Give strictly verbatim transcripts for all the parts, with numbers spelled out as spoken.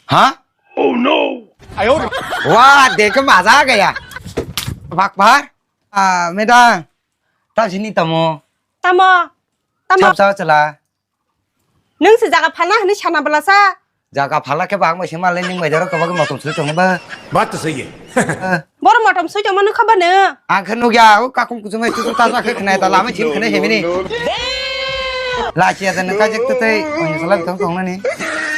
Ha? Oh no! Wah, dekhe maza gaya. Bak bar. Ah, medang. Tam sini tamo. Tamo. Tamo. Sab sa chala. Nung se jaga phalna hwnwi sana bwlasa. Jaga phalna khe bang bai se malai nung bai daro kobak motom sui tong ba. Baat to sahi hai. Bor motom sui tongma nukha ba nung. Ang khe nukya o kakung kuchung hai tutu ta jakhe khnai ta lama chin khnai hemini. Lachi ada nung kajek tu tei ong salam tong tong nani.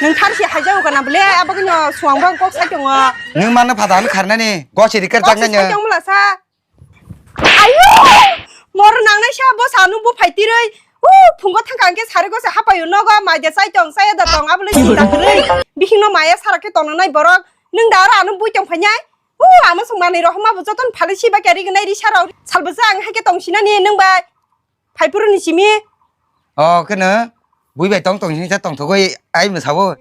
Nung thar si haja o kana bole abagno suang bang kok sai tongo. Nung mana phada an kharnani gosi rikar jak nani. Sai tong bwlasa. Ayo! Moro nangnai sa bo sanu bo phaitiroi. U phungo thangka angke sari gose hapayo nogo maide sai tong saya da tong abole sinta kwrwi. Bihingno maya sara khe tongnai borok. Nung da aro ano bui tong phainai. U ama sung manwi rohma bo joton phali si ba kari gnai ri sara salbo jang hai khe tong sinani nung bai. Phaipuru ni simi. O keno bui bai tong tong sinsa tong thogoi ai mwsabo.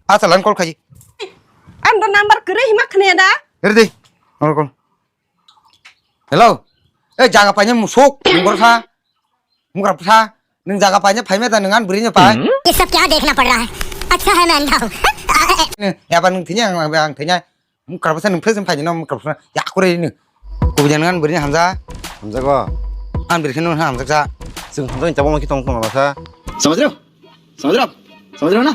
Achalan call khaji. Ang do number kwrwi hima khne da. Ready? Call call. Hello. Eh jaga paine musuk mungkor sa. Mungkor sa. Nung jaga paine phaime da nung an buri ne pai. ये सब क्या देखना पड़ रहा है? अच्छा है मैं अंधा हूँ। Ne, ya ba nung thinya ang ang thinya. Mukra bwsa nung phese phaidi no mukra bwsa yakure ni. Kubijan ngan bwrwi hamja. Hamjago. An bwrwi kheno hamjaksa. Chwng hamjak ni tabuk no khitong tong bwsa. समझ रहे हो? समझ रहे हो आप? समझ रहे हो ना?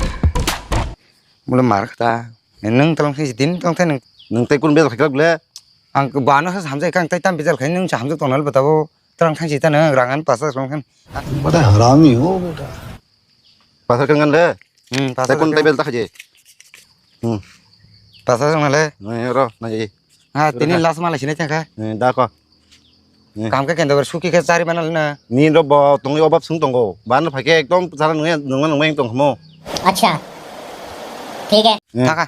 Mula mar khata. Nung talang thai din tong thai nung. Nung tai kun bezal khakrak le. Ang bano sa hamjak kang tai tam bezal khai nung sa hamjak tong nal batabo. Talang thai sita nung rangan pasa song khan. बड़ा हरामी हो बेटा। Pasar kan kan le. Hmm, pasar. Kun table tak aja. Hmm. Pasar nang le. Nah, ro, nah, iya. Ha, tini last mala sini tengka. Eh, da ko. Eh. Kam ke kendo ber suki ke cari mana na. Ni ro bo tong yo bab sung tongo. Ban phake ekdom sara nungya nungma nungma tong mo. अच्छा, ठीक है। Eh. Thaka.